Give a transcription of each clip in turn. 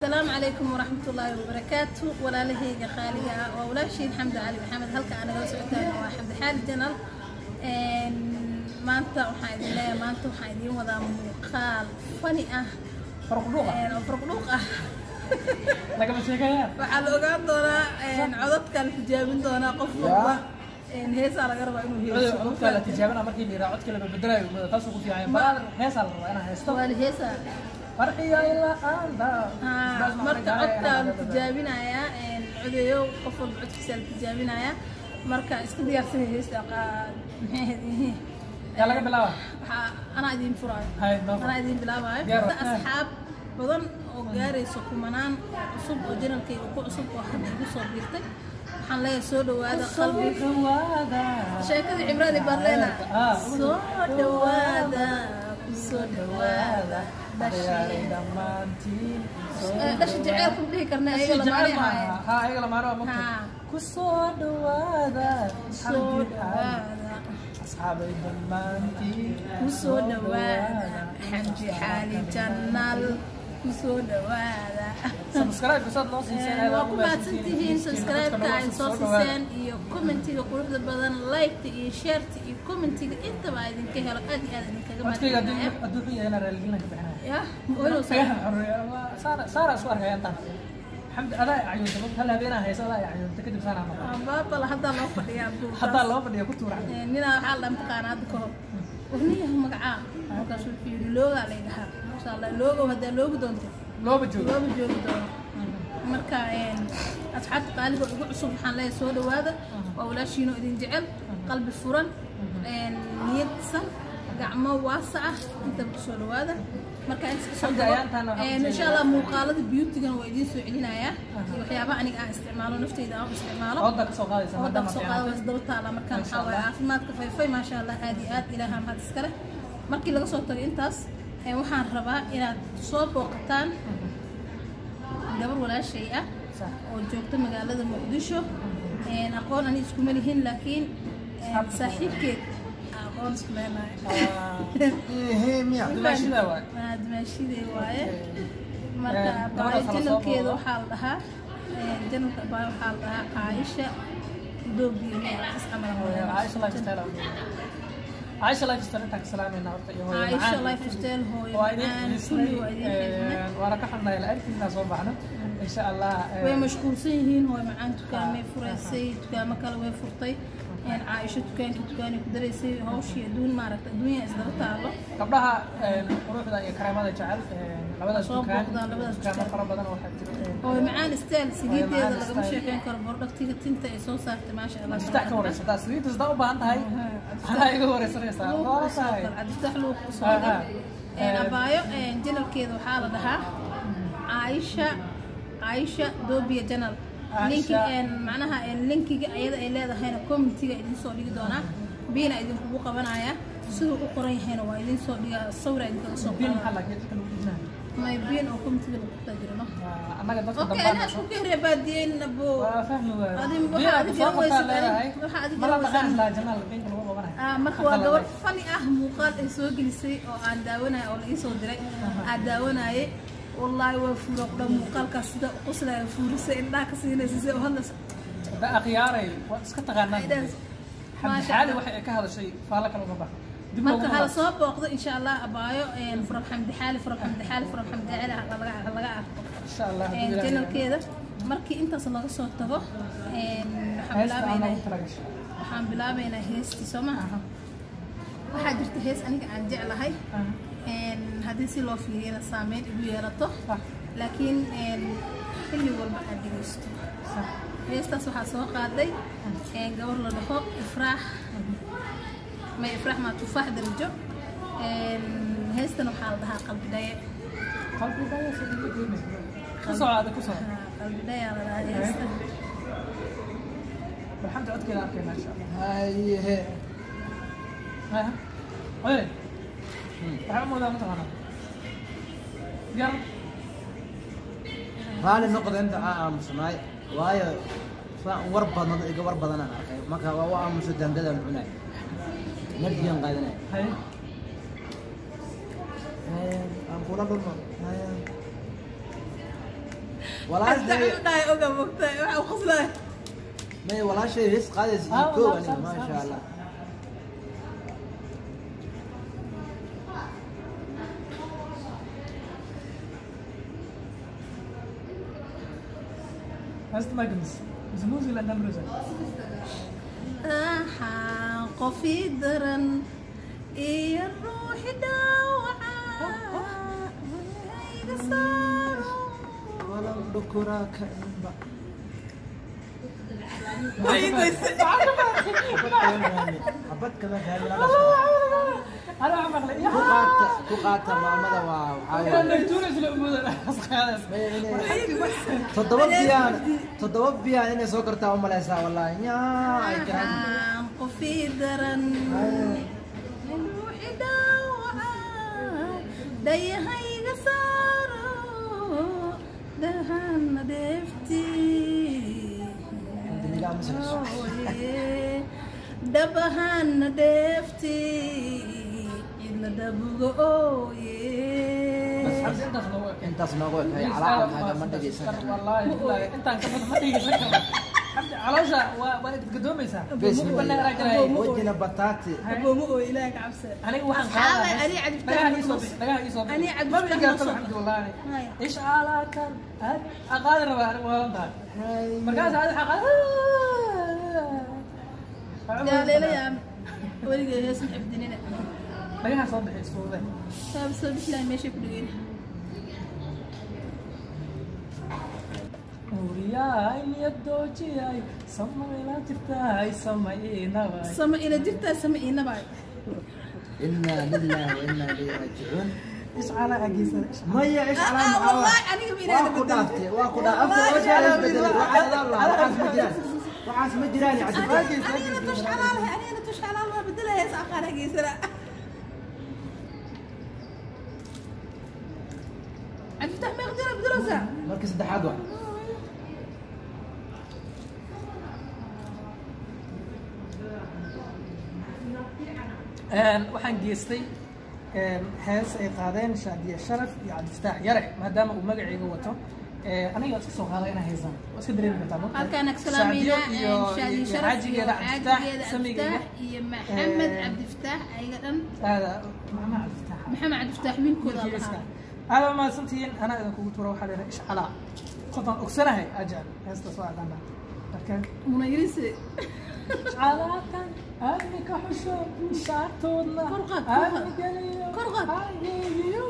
Asalaamu calaykum waraxmatullaahi wabarakaatu. Walaalahayga qaaliga ah, waa walaashiin Xamdi Cali Maxamed. Halka aan nagala socotaan waa Xamdi Xaali Channel. Maanta waxaan idin leeyahay, maanta waxaan idiin wadaa muuqaal funny ah. Farqdhuuqa. Oo farqdhuuq ah. Lagama sheekaya. Waxaa la ogaan doonaa codadka la tijaabin doonaa qof walba. Heesaa laga rabaa inuu heeso. Codka la tijaabina markii la yidhaha codka la bedelayo, taasuu ku fiican yahay. Baraar heesaa la rabaa inaa heesto. Waa la heesaa. Farxiya ilaa aanda. Marka codkaa la tijaabinayaa, codeeyo, qof walba codkiisa la tijaabinayaa. Marka iska diyaarsana heesta maxay ahayd? Yaa laga bilaaba? Waxaa anaa idiin furaayo. Hay, noo fur. Anaa idiin bilaabayo. Diyaar waa. Asxaab badan oo gaarayso kumanaan cusub oo channelkayga ku cusub oo hadda igu soo biirtay, waxaan leeyahay soo dhawaada, qalbi dhawaada. Sheekadii Cimraani Barleena. Soo dhawaada, kusoo dhawaada Dhashii dhashii dhammaantiin. Dhasha jaceylka ma dhihi karna, ayaga lamaanay ahaayeen. Ha, ayaga lamaano waa mugtay. Ku soo dhawaada. Soo dhawaada. Asxaabay dhammaantiin. Kusoo dhawaada Xamdi Xaali Channel, kusoo dhawaada. Subscribe saad noo siiseen. Waa ku mahadsantihiin subscribe-ka ay soo siiseen iyo commentiga quruxda badan, like-ta iyo share-ta iyo commentiga, intaba a idinka helo, aad iyo aad idinkaga codkayga hadduu mahadsanaya. Hadduu xun yahay inaan raaligelin ka bixinaya. Ya walow. Saara saara isku arkaya intaan. Xamdi adaa i cayuunta, hal habeenaa haysa, adaa i cayuunta, kadib saanaa noqon. Baabala haddaa loo fadhiyaa buugaas. Haddaa loo fadhiya ku tuura. Ninaa waxaa la mataqaanaa hadda kahor, warniyaha magacaa, markaas wuxuu yidhi loogaa lay dhahaa. Masha Allah, loogow haddaa loogi doonto. Looba joogo. Looba joogi doono. Marka asxaabta qaaliga ugu cusub waxaan leeyahay soo dhawaada. Waa walaashiinoo idin jecel, qalbi furan, niyadsan, gacmo waasac ah, intaba kusoo dhawaada. Marka inta kasoo Xamdi, tago, ayaantaana waxaan ku insha Allah muuqaalada beautygana waa idiin soo celinayaa iyo waxyaabaha aniga aan isticmaalo, nafteyda aan u isticmaalo. Ooda ka soo qaadaysa. Oo maadaama soo qaada, waa fiicantay. isdaba taala. Markaan Masha waxaa waaye Allah. caafimaadka fayfay, maasha Allah, aad iyo aad ilaaha mahad iskale. Markii laga soo tago intaas, waxaan rabaa inaad soo booqataan gabar walaashay ah oo joogta magaalada Muqdisho. Aqoon ani iskuma lihin, laakiin saaxiibkeed aqoon isku leenahay. Miya? Dumaashida waay. Waa dumaashidey waaye. Marka gabadhaas abaayo hala soo channelkeeda booqdo. Waxaa la dhahaa channelka abaayo waxaa la dhahaa Caaisha Doobiyo is camal. Caaisha Lifestyle, Caaisha Lifestyle, intaan ka salaamayna horta iyo hooyo Caaisha macaan. Lifestyle, hooyo waa idin macaan, xiisnay. kulli waa idin xiisnay. Waana ka xunnahay la-aantiin intaan soo baxno insha Allah. Way mashquulsan yihiin hooyo macaan, dukaamay furaysay, dukaamo kale way furtay. Caaisho dukaanka dukaanay ku daraysay, hawshii adduun maaragta adduunya isdaba taalo. Gabdhaha quruxda iyo kareemada jecel, labadaas Soo dukaan booqdaan labadaas dukaamo dukaan. fara badan waxaa jiro. Hooyo macaan style saliideeda macaan lagama style. sheekeyn karo, productiga tinta ay soo saartay, maasha Allah. Cabdifataax ka wareysa hadaa saliidda sidaa u baahan tahay, anaa iga wareysanaysaa. Waa tahay. Cabdifataax luuq usoo dhig. Abaayo channelkeeda waxaa la dhahaa Caaisha, Caaisha Doobiya Channel. Caaisha. Linki macnaha linkiga ayada ay leedahayna commentiga idin soo dhigi doonaa, biina idinkugu qabanaya, siduu u qoran yahayna waa idin soo dhiga, sawira idinkaga soo biin qoran. Maxaa laakiin dadka lagu dhijinaa? May biin oo commentiga lagu qabtaa jiro no. Waa annaga dadka okay dambaan. Anaa isku ka reebaadiyeyn abo. Waa fahmi waayo. Adi Biin waxa aad adi soo garan qabtaa weysid leedahay. Waxa adi Ma la garan dhaqaan weysid. lahaa jannada biinka lagu qabanayo. Marka waa gabar funny ah, muuqaal ay soo gelisay oo aan daawanaya oo la ii soo diray aan daawanayay, wallaahi waa fuura qudha muuqaalkaas, sida u qoslaya, fuurisay, indhaha ka siinaysa, sida u hadlaysa. Hadda akhyaaray waad iska taqaanaan. Ay, dhaas. Xamdi Maasha Xaali Allah. waxay ay ka hadashay faalla kale uma baxo dib marka looguma hala laabto. Soo booqdo insha Allah abaayo from Xamdi Xaali, from Xamdi Xaali, from Xamdi Xaali ha laga arko insha Allah hadduu Ilaahay channelkeeda. Markii intaas laga soo tago, waxaan heesta aan bilaabaynaa ugu talagashay. Waxaan bilaabaynaa heestii soo maha. Waxaa jirta hees aniga aan jeclahay, haddii si loo fiiriyana saameyn igu yeelato, laakiin xilli walba aan dhegeysto. Heestaas waxaa soo qaaday gabar la dhaho Ifraax, may Ifraax maa Tufaax Darajo. Heestan waxaa la dhahaa Qalbi Dhaye. Qalbi dhaye sida geeme ku soco, ku soco. Qalbi Dhaye la dhahaa heesta. Balxamdi codkeeda arkayna insha Allah. Haye. Aha. Oye, waxaa u moodaa mataqaanaa yar. Raali noqda inta aan aamusnaay, waayo saan war badan iga war badan aan arkay. Marka waa u aamusa, dangadaan cunay, narjiyan qaadanay. Haye. Haye, aan kula dhulmo. Haye. Walaashay dhahay oga mogtahay waxa uu qoslaay. May walaashay hees qaadaysa iyo Ah, koow walaal, aniga saas, maasha saas. Allah. Heesta ma gamis mise muusiga la intaan maraysa. Waxaan qofi daran iyo ruuxi dhaawaca iga saaro. Walau dhukuraa ka inba. Way goysay. Xabad kama fahmin. Ana waxaan maqlay Ku qaata, ku qaata maamada waa waxaa inaan waaye. nagtuunays la umooda asqaadaas. 7 biyaan, 7 biyaan inay soo kartaa u malaysaa wallaahi yaa ay garan. Waxaan qofi daran ruuxi dhaawaca dhayahayga saaro dhahana dheeftii. Alxamdulilah, ma socdo. Dhabahana dheeftii cidla dhabuga ooye. Bas xabsi intaas noogu ekay. Intaas noogu ekay calaaca ma dhegeysan karno. Wallaahi billaahi intaan ka badan ma dhegeysan karno. Xabdi caloosha waa gadgadoomaysaa. Facebook. Banaan raajinaya. Wejina bataati. Aboomo oo Ilaahay ka cabsa. Aniga waxaan Asxaabay, qaadaa ani Cabdi dhagaha Fatax ii soo bixi, dhagaha ii soo bixi. Ani Cabdi Ma Fatax gaarto ma soo Xamdi wallaahi. Haya. Ish alaakan aad qaadi rabaa anigu waalan tahay. Markaas aad waxaa qaadi. Gaaleelaya weligay hees ma xifdinina. Dhagaha soo bixi isfuude. Saab soo bixi meeshay ku dhigeen. Uriyay niyad doojiyay sama ila jirtaay sama inabay. Sama ila jirtaa sama inabay. Inna lillahi wa inna ilayhi raajicuun. Ish calaa agiisa. Maya ish calaa Ah, maxaa wallahi aniga ma waa ku inaan dhaaftay, waa ku dhaaftay, afka wajaa isbedelay, waxaas Allah, waxaas ma jiraan, waxaas ma jiraan ya Cabdi. Anigana tush xalaal, anigana tush xalaal waa bedela hees aqaan hageysana. Cabdi Fatax meeq jira bedeleysaa? Markii saddexaad waa. Waxaan geystay hees ay qaadeen Shaadiye Sharaf iyo Cabdifataax Yare maadaama uu magacayga wato. Aniga iska soo qaaday inaa heesaan waa iska dareemi kartaa marka. Halkaan ag salaamayna Shaadiyo Shaadiye iyo Sharaf iyo xaajigeeda Cabdifataax xaajigeeda samigayga. Cabdifataax iyo Maxamed Cabdifataax ayaga dhan. Aada maxamed Cabdifataax. Maxamed Cabdifataax wiilkooda wiilkiisa. lahaa. Aada mahadsantihiin, anaa idinkugu tuura waxaa leedahay ishcalaa qofaan ogsanahay ajal heesta soo aqaana marka. Munayrise. Ishcalaatan aadmi ka xusho shaartoodna Kor qaad, kor qaad. aadmi geliyo Kor qaad. argeygiyo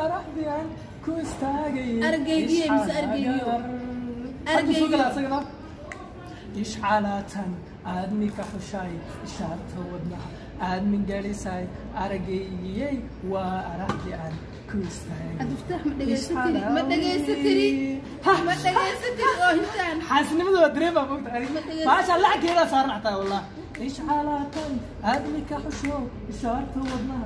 araxdiyan ku istaagay. Argeygiyo mise argeygiyo? Argeygiyo asagana ishcalaatan aadmi ka xushay ishaarta wadnaha aadmin gelisay arageygiyey waa araxdi aan ku istaagay. Cabdifataax ma dhegeysan kari, ma dhegeysan kari, ma dhegeysan kari oo hintaan. Xaasinimada waa dareema moogta Ma dhegeysan- maasha lacagkeedaa saaran xataa wallah ishcalaatan aadmi ka xusho ishaarta wadnaha.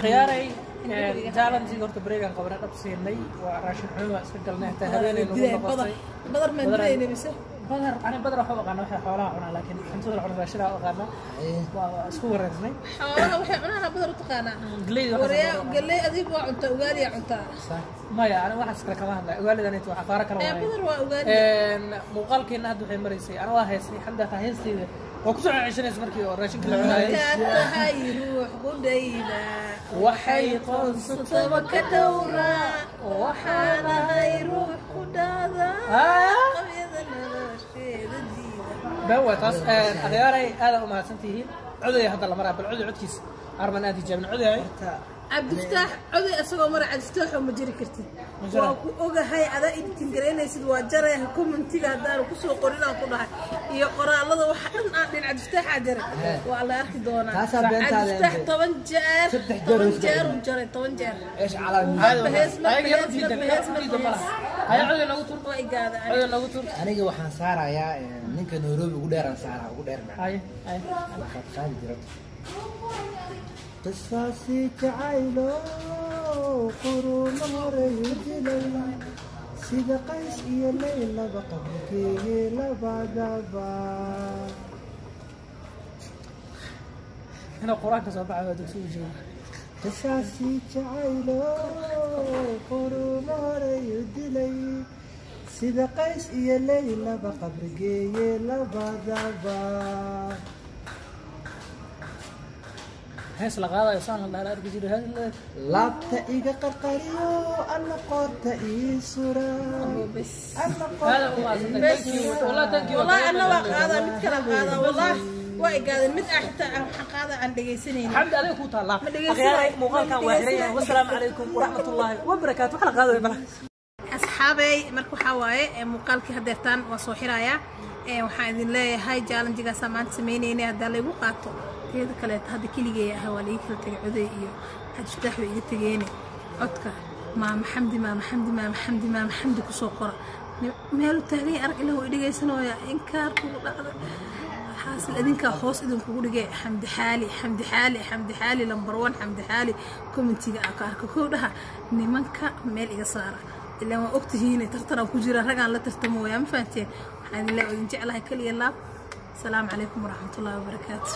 Khiyaaray challenge horta break aan qabana dhab siinay waa raashin xumo waa iska galnay hataa habeenay nagu noqotay. Badar maan dilayna mise? Badar ani badar waxa u aqaana waxay xoolaha cunaa laakiin cuntada la cuno raashinaa u aqaana waa isku wareersnay. Xoolaha waxay cunaan badar u taqaanaa. Galeyda waxaas waryaa u aqaanaa. Galey adigu waa cuntaa, ugaaliyaa cuntaa. Maya ani waxaas kale kama hadlay ugaalidanayt waa afaaro kale Ee, waaye. Badar waa ugaali. Muuqaalkeena hadda waxay maraysay ana waa heysay xamdi hataa heestayda waa kusoo ceshanaysa markii oo raashinka la cunaayay. Markaad tahay ruux qudhayda waxay qoonsataba ka dhowra waxaan ahay ruux qudhaada Ah. qabyada nolosheeda diida. Bawa taas akhyaaray aad u mahadsantihiin. Coday hadda la maraa bal coday codkiisa arman aad tijaabin coday. Cabdifataax coday asagoo mara Cabdifataaxoo ma jiri kartid. Ma jira. Waa ku ogahay adaa editing garaynaysid waa jaraya commentiga haddaanu kusoo qorin aan ku dhahay iyo qoraalada waxa dhan aan dhin Cabdifataaxaa jaray waa la arki doonaa. Taasaa beentaada Cabdifataax embe. 10 jeer 3 jeer 10 uu jeer uu jaray 10 jeer. ايش على Marba hees, marba Ayaga yar hees, diidan, marba hees, yar marba diidan hees. malaha. Haya coday noogu tur. Waa igaada aniga. Coday noogu tur. Aniga waxaan saarayaa ninka Nairobi ugu dheeraan saaraa ugu dheer macna. Haya haya. Waxaad qaadi jirto qisaasi jacaylo quruuma horeyu dilay sida Qays iyo Laylaba qabrkeegii labadaba. Inuu qur-aanka soo baxay waa dugsigu jooga. Qisaasii jacaylo quruuma horeyu dilay, sida Qays iyo Leylaba qabrigeeye labadaba. Hees la qaadayo saan la dhaala arki jiray hees Laabta iga qarqariyo, alla qoorta ii sura, alla هذا qoorta هو. ii Thank you والله, thank you. Wallahi anna waa qaadaa, mid kala qaadaa, wallahi waa igaadeen mid ah xitaa aan waxaan qaadaa aan dhegaysanaynin. حمد عليك وطالع. Ma dhegeysanaayo. أخيراً muuqaalkan waa xiran yahay. Ma Wassalaamu calaykum waraxmat ullaahi wabarakaatu. Wax la qaadayo bala. Asxaabey, marka waxaa waaye muuqaalkii hadeertaan waa soo xirayaa. Waxaan idin leeyahay challenge-gaasaa maanta sameynaynay haddaa laygu qaato. Teeda kaleeto hadda keligeey ah waa laii kala tegay, Coday iyo Cabdifataax way iga tegeene. Codka Maama Xamdi, Maama Xamdi, Maama Xamdi, Maama Xamdi kusoo qora. Meelu taagan yahay arag ilaah uu idhegaysanooya inkaar kugu dhacda. Xaasil idinkaa hoos idinkugu dhigay Xamdi Xaali, Xamdi Xaali, Xamdi Xaali number one, Xamdi Xaali. Commentiga aa ka arka kow dhaha nimanka meel iga saara, ilaan waa ogtihiin tartanaan ku jira, ragaan la tartamooyaa, ma fahanteen? Waxaan idin leeyahay idin jeclahay kaliya laab. Asalaamu calaykum waraxmatullaahi wabarakaatu.